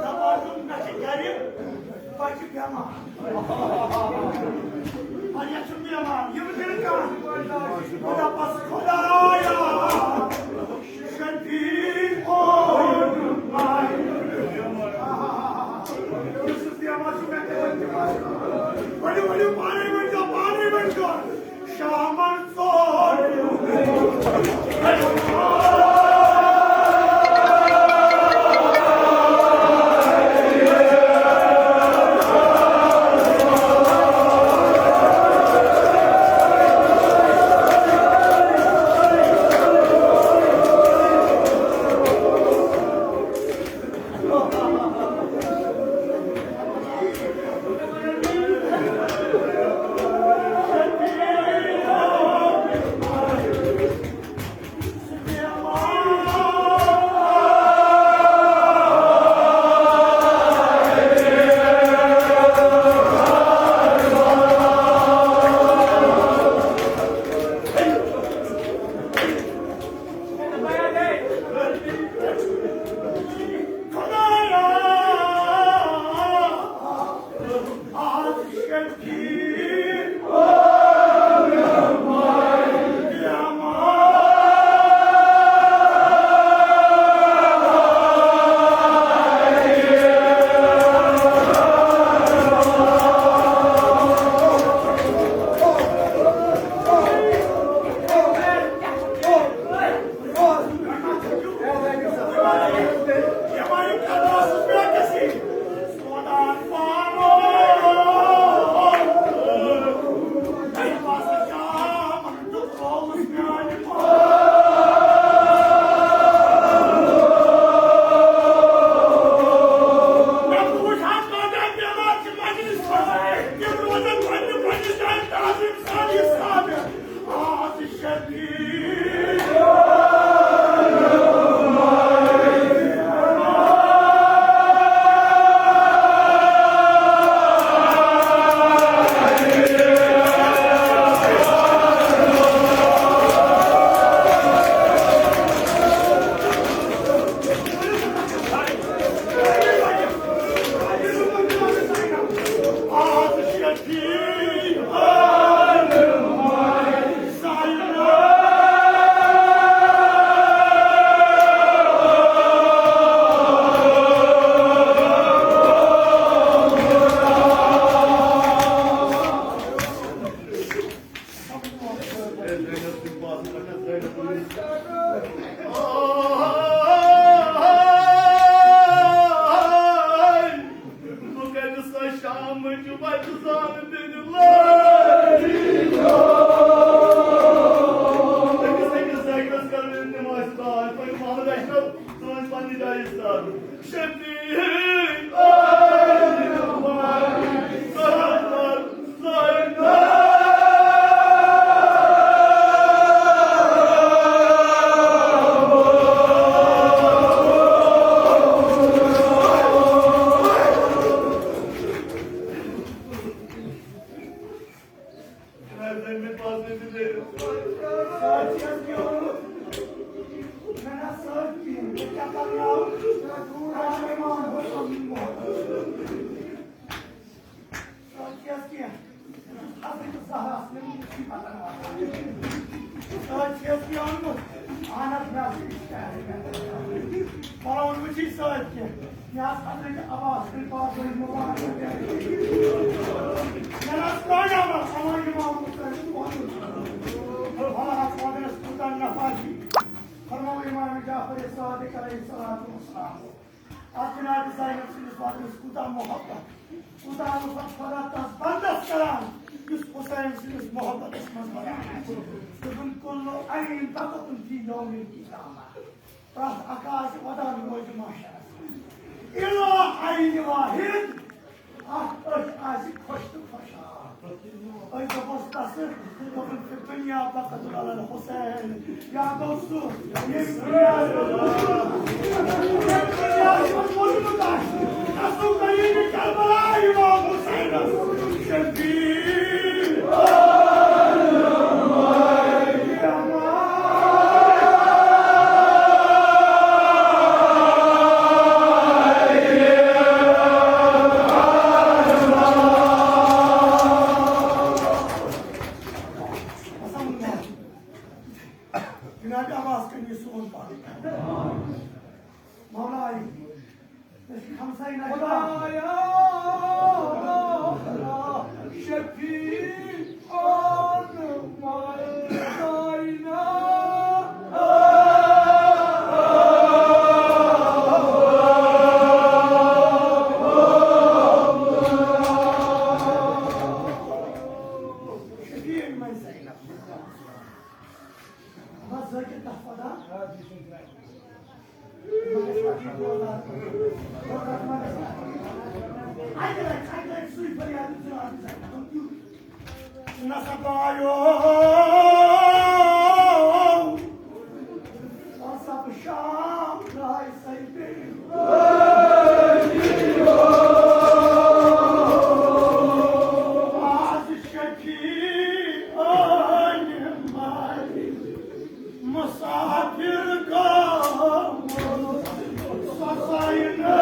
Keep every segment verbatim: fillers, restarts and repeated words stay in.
دپان چھُم، مےٚ چھِ گرِ بچہِ بٮ۪مار۔ وۄنۍ یَتھ چھُ بٮ۪مار، یِم تیٚلہِ کانٛہہ۔ بہٕ دَپَس، خۄدایا، شفیع۔ یُس بٮ۪مار چھُ، مےٚ کَرِ بٮ۪مار۔ ؤلِو، ؤلِو، پانَے ؤنۍزیو، پانَے ؤنۍزیو۔ شامن ژور۔ بہٕ کَتہِ سۄ شامٕچ بَچہٕ زانہٕ تیٚلہِ لٲری؟ أکِس أکِس زٲوِس کَرو نٮ۪مازِ دعا، پَنٕنۍ محمد اشرف، سٲنۍ پَنٕنۍ جایہِ اِستاد۔ شفیع، حضرت زہرا سٕنٛدۍ مُصیبتن واتان۔ سۭتۍ چھِ اَسہِ یہِ اوٚنمُت، اہن حظ، مےٚ ہسا چھِ شہرٕ مےٚ پَلوَن وٕچھی سۭتۍ کینٛہہ۔ مےٚ آسہٕ حضرت عباس سٕنٛدۍ پاک ؤرۍ مُبارک۔ مےٚ نہ آسہٕ پرٛانیٛومُت اَما اِمام حُسین ووٚنمُت۔ وَلہٕ حظ، وَلہٕ حظ، کوٗتاہ نفع چھِ۔ فرموو اِمام جعفر صادق علیہ الصلوۃ والسلام۔ اَتھ جناب زینب سٕنٛدِس وَدنَس کوٗتاہ محبت۔ خۄدا تَس بندَس کران، یُس حسین سٕنٛدِس محبتَس منٛز بَران چھُ۔ دوٚپُن، "کُلُّ عین بکت فی یوم القیامہ۔" پرٛٮ۪تھ اکھ آسہِ وَدان روزِ محشرَس منٛز۔ الا عین واحد، اکھ أچھ آسہِ خۄش تہٕ خۄشحال۔ أسۍ دوٚپُس تَس، دوٚپُن، "فی دنیا بکت علی الحسین۔" یا گوٚو سُہ، ییٚمہِ دُنیاہَس منٛز موٗدمُت، ییٚمہِ دُنیاہَس منٛز موٗدمُت آسہِ، اَسُن کٔرِو یہِ کربلا امام حسینَس شفیع۔ جناب عباس کنی سون پاک۔ مولا علی۔ ہمسائی نجبہ۔ خدایا شفیع آن مائے کائنات۔ شفیع مائے زینب۔ بس ذٲکِر تحفظ، ہا؟ اَکہِ لَٹہِ، اَکہِ لَٹہِ سُے فریاد ژٕ آسہٕ کران۔ نسب آیو، نسب شام رائے سیدے۔ آز شفیع آنِ مالک مسافر گوٚمُت سۄژاینہٕ۔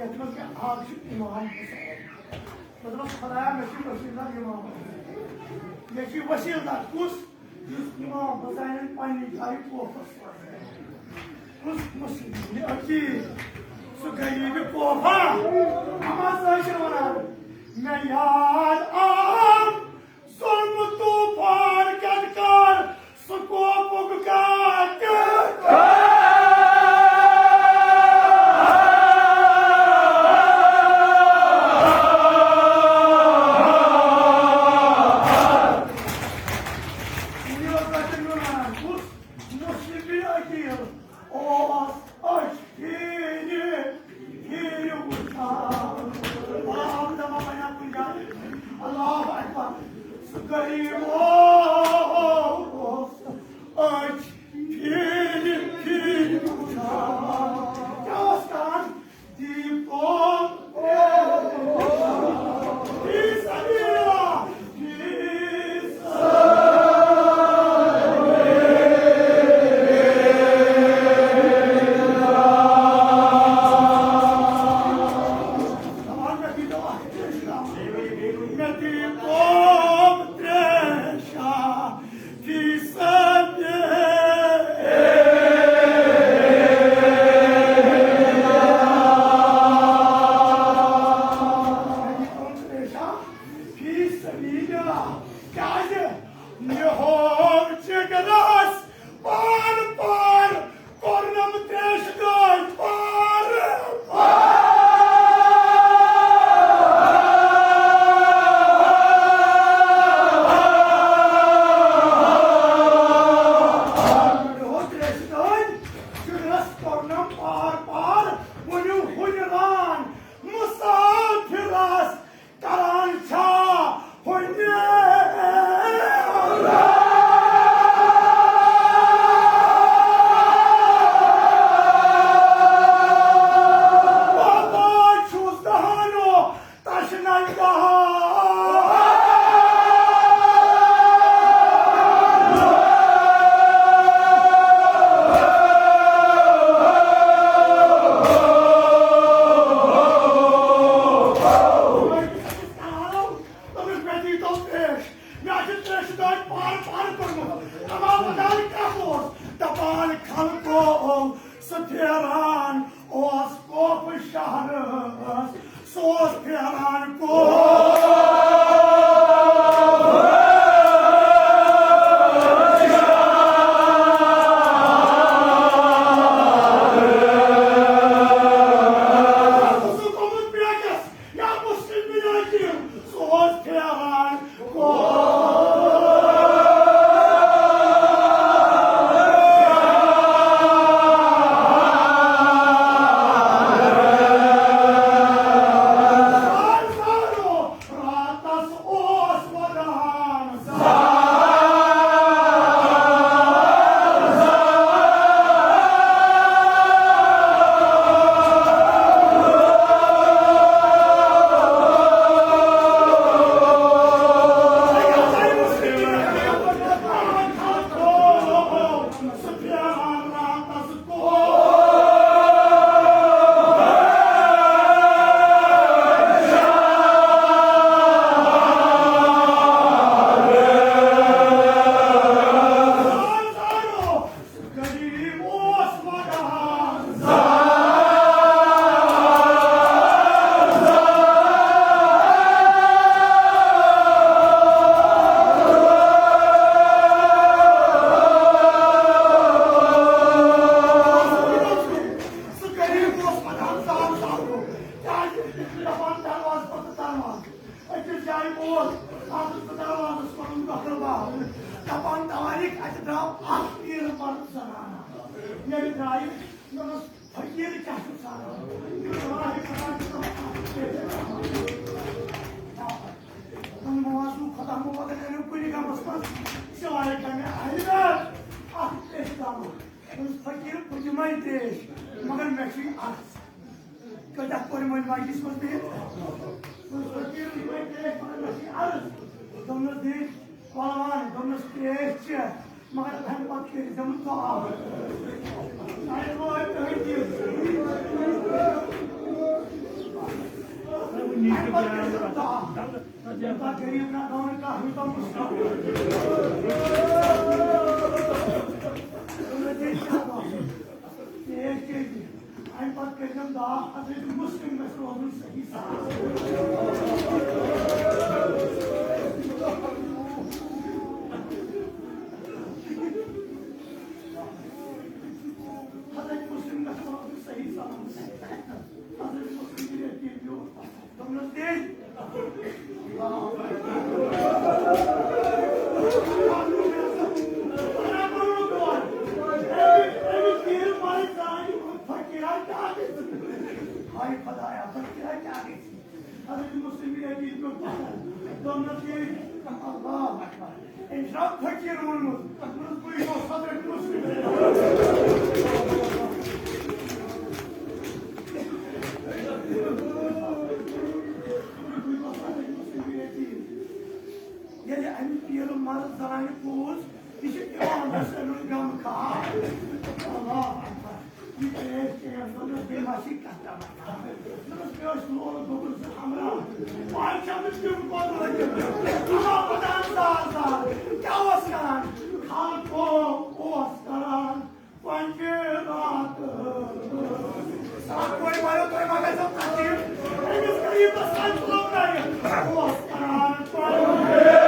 یَتھ منٛز کیٛاہ اَکھ چھُ امام حسین۔ مےٚ دوٚپمَس، "خۄدایا، مےٚ چھُ وسیٖلہٕ دار امام حسین۔ مےٚ چھُ وسیٖلہٕ دار کُس؟ یُس امام حسینَن پنٛنہِ جایہِ کوفَس منٛز کُس مسلم عقیٖد، سُہ غریٖب کوفہ۔" اما سۭتۍ چھِ وَنان، مےٚ یاد آو ظلم طوفان کَتہِ کر، سُہ کوپُک کَتہِ۔ یہِ اوس تَتہِ وَنان، کُس مُصیٖبی عقیٖد اوس أچھ پھیرِ پھیرِ وٕچھان۔ آو دَپان وۄنۍ آو کُنہِ جایہِ۔ اللہ اکبر۔ سُہ غریٖب اوس أچھ ییٚلہِ درٛایہِ، مےٚ دوٚپُس، "فقیٖر کیٛاہ چھُکھ ژھانٛڈان؟" مےٚ دوٚپ، "خۄدا چھُ تَوَے اَکھ پیش کران۔" دوٚپُن، "وۄنۍ وَن ژٕ خۄدا مُبارک اَنیو کُنہِ غمَس منٛز سِوایے کَمہِ اَہلِ بیت اَکھ پیش کرنُک؟" دوٚپُس، "فقیٖر، بہٕ دِمَے پیش، مگر مےٚ چھُے عرض۔" کۭتیٛاہ کورِ مٲلۍ مجلس منٛز بِہِتھ؟ دوٚپمَس، "فقیٖر، یہِ وَنہِ ترٛیش، مگر مےٚ چھِ عرض۔" دوٚپمَس، "دِیِن پلوان؟" دوٚپمَس، "ترٛیش چھِ، مگر تَمہِ پَتہٕ کٔرۍ زیو نہٕ دُعا۔" اَسہِ گوٚو أتھۍ أتھۍ چیٖز۔ تَمہِ پَتہٕ کٔرۍ زیو دُعا۔ یوٗتاہ غریٖب نہ گوٚو نہٕ کانٛہہ، یوٗتاہ مُشکِل۔ دوٚپمَس، "تیٚلہِ کیٛاہ گوٚو؟" ترٛیش چیٚیہِ۔ اَمہِ پتہٕ کٔرۍزٮ۪م دعا، حضرت مسلم گژھِ روزُن صحیح سلامت۔ حضرت مسلم گژھِ روزُن صحیح سلامت۔ حضرت مسلم ییٚلہِ ییٚتہِ یوت دوٚپنَس، "دِن۔" فقیرا کیٛاہ گژھِ؟ ہاے خدایا، فقیرا کیٛاہ گژھِ؟ حضرت مسلم ییٚتہِ ییٚتہِ پیوٚو پَتھر۔ دوٚپنَس، "دِن۔" اللہ اکبر۔ أمۍ چھُ فقیٖر ووٚنمُت، دوٚپمَس، "بٕے گوٚو حضرت مسلم۔" بٕے گوٚو حضرت مسلم ییٚتی۔ ییٚلہِ اَمہِ پیٖرٕ مرض زانہِ پوٗژ، یہِ چھِ اِمام حسینُن غمخوار۔ اللہ اکبر۔ یہِ ترٛیش چیٚیَن، دوٚپنَس، "بیٚیہِ ما چھِ کَتھ کران؟" دوٚپنَس، "مےٚ ٲسۍ لول گوٚمُت زٕ ہمراہ۔ وۄنۍ چھَم نہٕ تِم پَتہٕ لٔگِتھ۔ اللہ خۄدایَن زار زار۔ کیٛاہ اوس کران؟ خلقو اوس کران پنٛجہِ راتہٕ۔" اَکھ کورِ مارو تۄہہِ ما گژھیو تکلیٖف؟ أمِس غریٖبَس تام تُلو نَرِ۔ اوس کران پنٛجہِ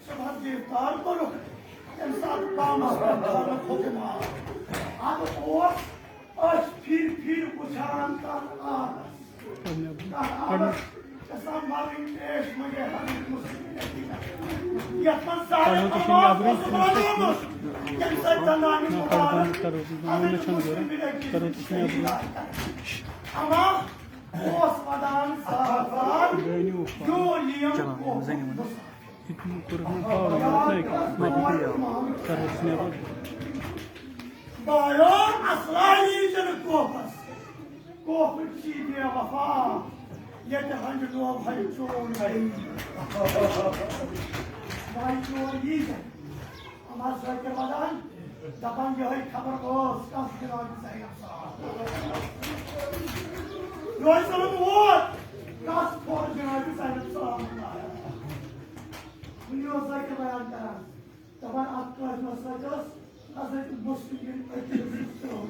صبحس گرفتار کوٚرُکھ، تَمہِ ساتہٕ پانَس پٮ۪ٹھ تھاونہٕ حُکُم آو۔ اَدٕ اوس أسۍ پھِرِ پھِرِ وٕچھان تَتھ آبَس۔ تَتھ آبَس گژھان مَرٕنۍ پیش منگے حضرت مسلم نبی۔ یَتھ منٛز ظالم عمر اوس روزمُت، ییٚمہِ سۭتۍ زنانہِ مبارک حضرت مسلم نبی شہید آیہِ کرنہٕ۔ اما اوس ودان زار زار، یوٗر یِیَم کوہ مسافر۔ بایو اصلانی جن کوپس، کوپس چی بے وفا، ییٚتہِ ہنٛجہِ نوم ہنٛجہِ چون گری۔ بایو یی جن۔ اما ذٲکِر ودان، دپان یِہوٚے خبر ٲس کس جناب زینب سلام۔ یِہوٚے ظُلم ووت کس کھوٚر جناب زینب سلام۔ وٕنہِ اوس ذٲکِر بیان کران، دپان اتھ کٲشرِس سۭتۍ ٲس حضرت مسلم بن عقیل سٕنٛز کٲم۔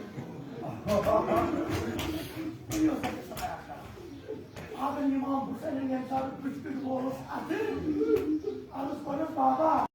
وٕنہِ اوس ذٲکِر سُہ بیان کران۔ اگر امام حسین ییٚمہِ ساتہٕ بٕتھِ کٔنۍ وولُس اتھٕ، عرض کوٚرُس، بابا،